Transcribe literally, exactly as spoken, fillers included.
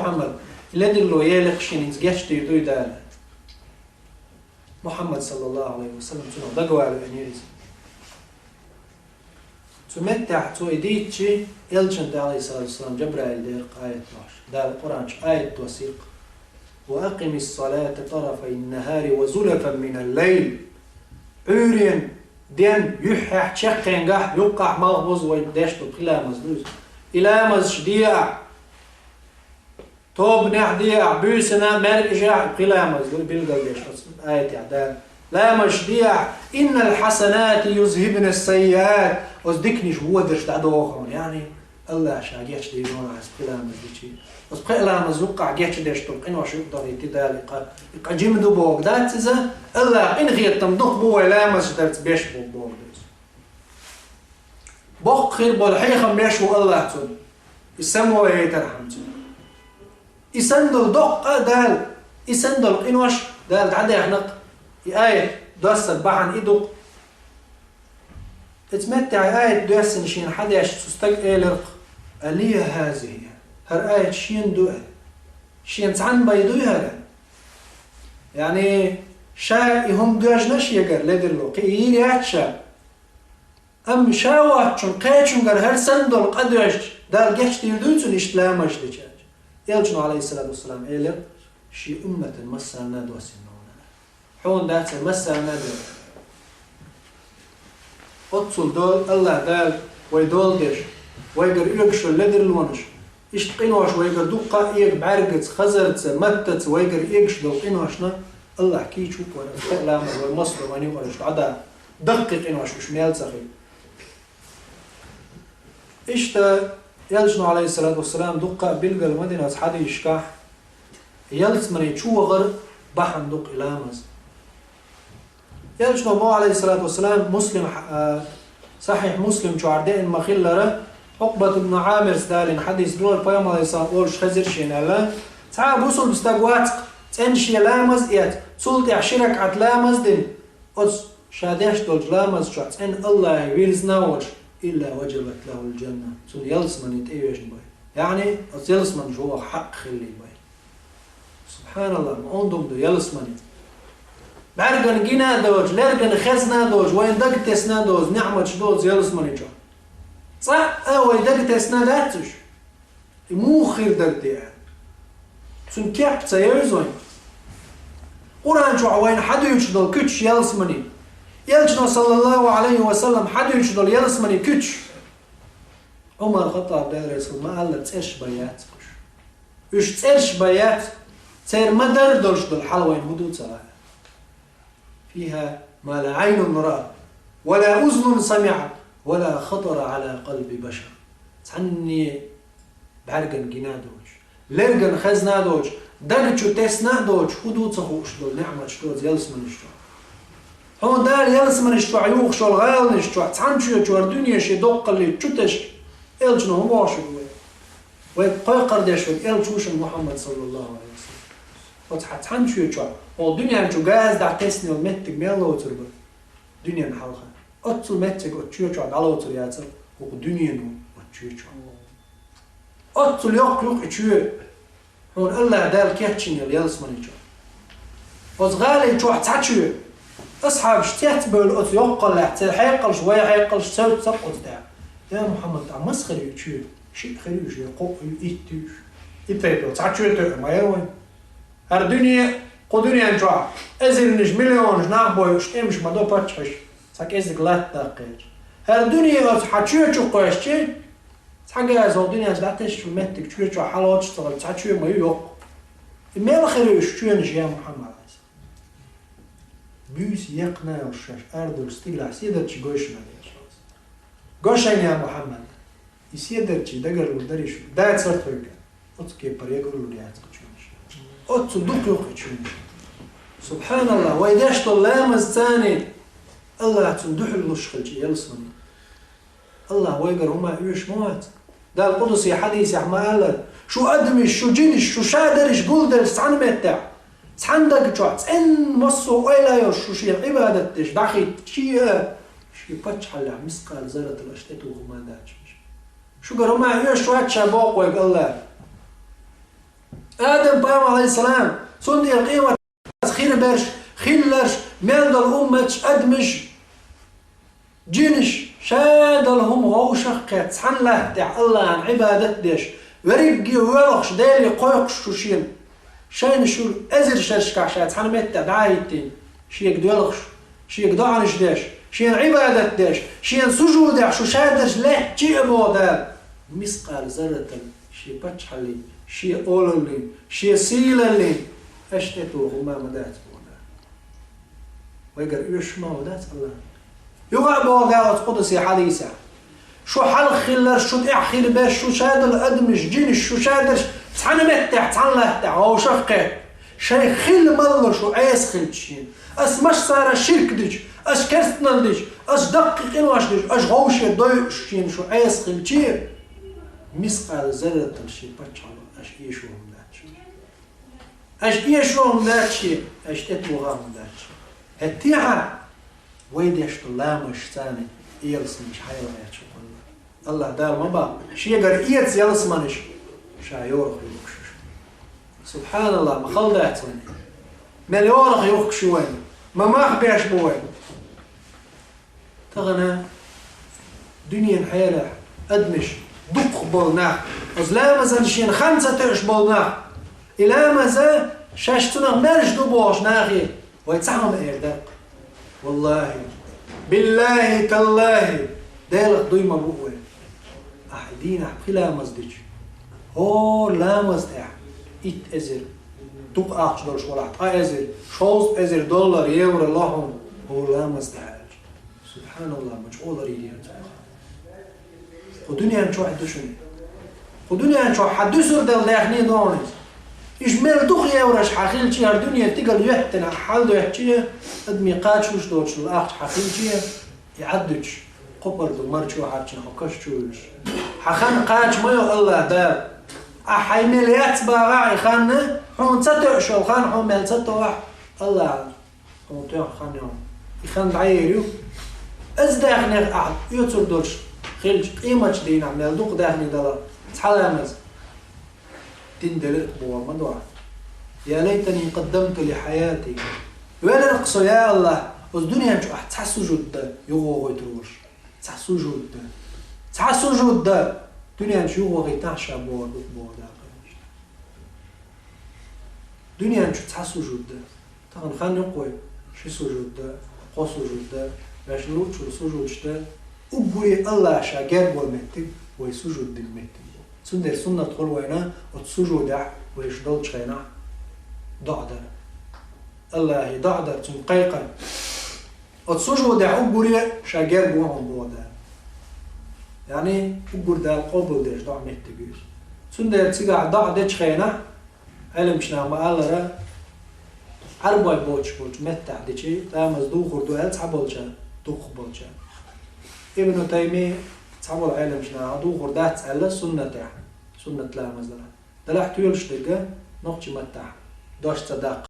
Мухьаммад, и ледарло елехь шена, хӀинца гечдийр дуй Дала. Мухьаммад, саллаллаху Ӏалайхи ва саллам, цунах дагавала веанера иза. Цу меттехь цо и дийцча, Элчанна, Ӏалайхиссалату вассалам, Жабраил дера аят лохьаш. Дала Къуръан чу аят доссийра: «وأقم الصلاة طرفي النهار وزلفا من الليل». Ӏуьйренна, денна, юьххьехь, чаккхенгахь, юккъехь малхбуза вай деш долу пхи ламаз ду иза. И ламазаш де ахь. Тобанехь де ахь, буьйсанна, маьркӀажехь, пхи ламаз ду билгалдеш оцу аятехь Дала. Ламазаш де ахь: «إن الحسنات يذهبن السيئات». Оцу диканаш воьдурш дӀадоху хьуна, яъни АллахӀа ша гечдийр ду хьуна хьан пхи ламаз дичи. Оцу пхи ламаз юккъехь гечдеш долу къинош юкъадахийти Дала, и къа, и къа жима ду боху дац иза, АллахӀа къинхетам дукха бу вай ламазаш дарца беш бу боху иза. Боккха хир болу хьехам беш ву АллахӀа цунна, и само яйтархьама цунна. И санна долу доккха а Дала, и санна долу къинош Дала дӀадаьхна-кх, и аят доссар бахьана и ду-кх. Оцу меттехь аят доьссина шена хьан деш цу стага элира-кх: «ألي هذه؟» ХӀара аят шена ду аьлла. Шена цхьанна бен дуй хӀара? Яъни, ша и хӀума доьжна шегара ледарло, кхин йийр яц ша. Амма ша воцчунна кхечуьнгара хӀара санна долу къа доьжча, Дала гечдийр дуй цунна иштта ламазаш дича? Элчано, Ӏалайхиссалату вассалам, элира: «Шен умматан массарна а доссийна ву хьуна». Хьуна дац, массарна а доьссина. Оццул долу АллахӀ Дала вай дола деш, вайгара оьгуш йолу ледарлонаш, иштта къинош вайгара дуккха а эга бӀаьргаца, хазарца, маттаца вайгара эгаш долу къиношна АллахӀ кийча ву-кх вайна, кхаа ламаз вай массо а вайна юкъара уьш дӀадаха, даккхий къинош уьш мел ца хилла. Иштта Элчано, Ӏалайхиссалату вассалам, дуккха а билгал ма дина оцу хьадисашкахь, ялсамане чу вахар бахьана ду-кх и ламаз. Элчано боху, Ӏалайхиссалату вассалам, Муслим, а, Сахьихь Муслим чохь деана ма-хиллара, Ӏукъбат ибн Ӏамирс далийна хьадис ду, Пайхамар, Ӏалайхиссалам, олуш хезира шена аьлла: «Цхьа а бусулба стаг вац-кх, цӀена шен ламаз а эцна, цул тӀаьхьа ши ракаӀат ламаз а дина, оцу ша деш долчу ламаза чохь цӀена АллахӀе вирзина а волуш, илла ваджабат лахул джанна, цунна ялсамани тӀеоьжна бай». Яъни, оцу ялсамани чу ваха хьакъ хилла бай. СубхьаналлахӀ, ма онда хӀума ду ялсамани. БӀаьргана гина а доцуш, лергана хезна а доцуш, вайна дага тесна а доцу ниӀматаш ду оцу ялсамани чохь. Цкъа а вай дага тесна дац уьш? И муха хир дара те аьлла? Цуьнан кеп ца евза вайна? Къуръан чохь вайна хьадуьйцуш долу куьчаш ялсамани. Элчано, саллаллаху Ӏалайхи ва саллам, хьадуьйцуш долу ялсамани куьчаш. Ӏумар Хаттаб, Дела реза хуьлда, ма-аллара, цӀераш бен яц-кх уьш. Уьш цӀераш бен яц, церан ма-дарра долуш долу хьал вайна хӀун ду ца хаьа. فيها ما لا عين رأت، ولا أذن سمعت، ولا خطر على قلب بشر. Цхьанне бӀаьргана гина а доцуш, лергана хезна а доцуш, дага чу тесна а доцуш, хӀун ду ца хууш долу ниӀматаш ду оцу ялсаманаш чохь. Хьуна Дала ялсаманаш чохь юхуш йолу гӀаланаш чохь цхьана чоь чу хӀара дуьне шен доккхаллица чу тесча, Элчано хӀун бохуш верг вай? Вай кхойкхар деш верг Элча ву шуна, Мухьаммад, саллаллаху Ӏалайхи ва саллам. Оцу хьан цхьана чоь чохь, оха дуьнен чу газа дӀатесна йолу меттиг мел лоцур бара дуьненна хьалха? Оццул меттиг оцу чоь чохь дӀалоцур яцара хӀокху дуьнено оцу чоь чохь. Оццул йоккха ю-кх и чоь, хьуна АллахӀ Дала кечйина йолу ялсамани чохь. Оцу гӀали чохь цхьа чоь. Асхьабаш цецбевлла оцу йоккхаллехь, церан хьекъалш, вайн хьекъалш, цевццакх оцу тӀехь. Я Мухьаммад, ткъа маса хир ю и чоь? Шиъ хир ю уьш, я кхоъ ю, итт ю уьш? И тайпа цхьа чоь тоьар ма яра вайн. ХӀара дуьне, кху дуьнен чохь эзарнаш, миллионаш нах бойуш, тӀемаш ма до паччахьаш, цхьа кӀезиг латта даккхерча. ХӀара дуьне оцу хьан чоь чу кхоьссича, цхьа газа хӀокху дуьнен чу дӀатесначу меттиг чоь чохь хьалоцуш ца хилча, цхьа чоь ма ю йоккха. И мел хир ю уьш чоьнаш, я Мухьаммад? Буьйса екхна а йолуш шаьш арадолуш стигалахь седарчий гой шуна аьлла. Го шайна, я Мухьаммад. И седарчий дагарлур дарий шуьга? Дацара тхоьга. Оцу кепара ягалур яц-кх чоьнаш. Оццул дукха ю-кх и чоьнаш. СубхьаналлахӀ, вай деш долу ламаз царний, АллахӀ цунна дуьхьал луш хилча ялсамани. АллахӀ вайгара хӀума оьшуш ма вац. Дала къудсий хьадисехь ма-аллара: «Шу адамаш, шу жинаш, шу шадараш гулделлачу цхьана меттехь, цхьана даг чохь, цӀенна массо а ойла йолуш шу шена Ӏибадат деш дӀахӀиттича а, шен паччахьаллехь мискъала зарратал аша тӀетухур ма дац шу». Шуьгара хӀума оьшуш вац ша, боху вайга АллахӀа. Адам пайхамар, алейхиссалам, цундела къемат хир берш, хилларш, мел долу умматаш, адамаш, джинаш, ша долу хӀума вовшах а кхетта, цхьана латта тӀехь Аллахьан Ӏибадат а деш, верриге воьлхуш, Деле кхойкхуш шу шена, шайна шу эзар шерашкахь ша цхьана метте дӀа а хӀиттийна, шега доьлхуш, шега доӀанаш деш, шена Ӏибадат деш, шена сужудехь шу шадерш лаьттача а, боху Дала, мискъала зарратал шен паччахьаллин, шен олаллин, шен сийлаллин аша тӀетухур ма ма дац, боху Дала. Вайгара оьшуш ма ма дац Аллахьа. Юха а боху Дала оцу къудси хьадисехь: шу хьалха хилларш, шу тӀехь хир берш, шу шадолу адамаш, джинаш, шу шадерш цхьана меттехь, цхьана латтехь вовшах а кхетта, шайн хилла-малалла шу Ӏеса хилча шена, ас массара ширк дича, ас керстанал дича, ас даккхий къинош дича, аш вовше дойуш шена шу Ӏеса хилча, мискъала зарратал шен паччахьалла аша эшо хӀума дац шуна. Аша эшо хӀума дац шен, аша тӀетоха хӀума дац шен. ХӀетте а вай деш долу ламазаш царна ялсаманеш хьайла гӀерташ ву-кх. Аллахь Дала ма боху, шегара эца ялсаманеш ша йорах юхкуш ю шуна. Субханаллахь, ма хала дац вайна. Мел йорах юхкуш ю вайна, ма мах беш бу вайна. Тахана дуьненан хьелехь адамаш, дукхах болу нах, оцу ламазан шена хан ца тоьуш болу нах, и ламаз шаьш цунах маьрша ду бохуш нахе вай цхьа хӀума эр дара-кх. Валлахьи, биллахьи, таллахьи, Делах дуй ма бу вай. Ахьа дийнахь пхи ламаз дича, хӀора ламаз тӀехь итт эзар, дукха ахча долуш валахь, ткъа эзар, шовзткъа эзар доллар, евро ло хьуна хӀора ламаз тӀехь аьлча. Субханаллахь, ма чӀогӀа ларйина яра цунах. Кху дуьнен чохь ду шуна. Кху дуьнен чохь хьан дуьсур дала даьхний ду хьуна иза. Иза мел дукха еврош хьан хилча, хӀара дуьне стигала йоьттина хьал доьттича, адамийн кхачош доцуш долу ахча хьан хилча, и Ӏад дуьтуш, кхо пар ду марчо хьарчина хьо каш чу вуьлуш. Хьан хан кхача ма йо Аллахь Дала. Ахьа хьайн мел яц бахахь и хан, хьуна ца тоьуш йолу хан хьуна мел ца тохахь, Аллахь хьуна тоьхна хан йо. И хан дӀаер ю. Иза даьхнех ахьа оьцур долуш хилча, къематчу дийнахь мел дукха даьхний дала цхьа ламаз дина делира-кх бохур ма ду ахьа. Я лайтани къаддамту ли хьаяти. Велира-кх со, я Аллахь, оцу дуьнен чу ахьа цхьа сужуд дан юхавогӀуьйтур волуш. Цхьа сужуд дан. Цхьа сужуд дан. Дуьнен чу юхавахийтахь ша бохур ду-кх боху Дала. Дуьнен чу цхьа сужуд дан. Тахана хан ю-кх вай, ши сужуд дан, кхо сужуд дан, вешан луучул сужудаш дан. Уггаре Аллахь ша герга ван меттиг вай сужуд дина меттиг ду. Цундела суннат хуьлу вайна оцу сужудехь вайша долчу хенахь доӀа дар. Аллахье доӀа дар, цунна кхайкхар. Оцу сужудехь уггаре ша герга ван хьуна боху Дала. Яъни уггар Дала къобалдеш доӀа меттиг ю иза. Цундела цигахь доӀа дечу хенахь, Ӏеламчу наха ма-аллара, Ӏарбой боцуш болчу меттехь дичи, ламаз духур ду аьлла цхьаболчара, дукхахболчара. Ибн Тайми цхьаболу Ӏеламчу наха духур дац аьлла суннатехь, суннат ламаз дара. Делахь тоьлуш дерг нохчийн маттахь дош ца даккха,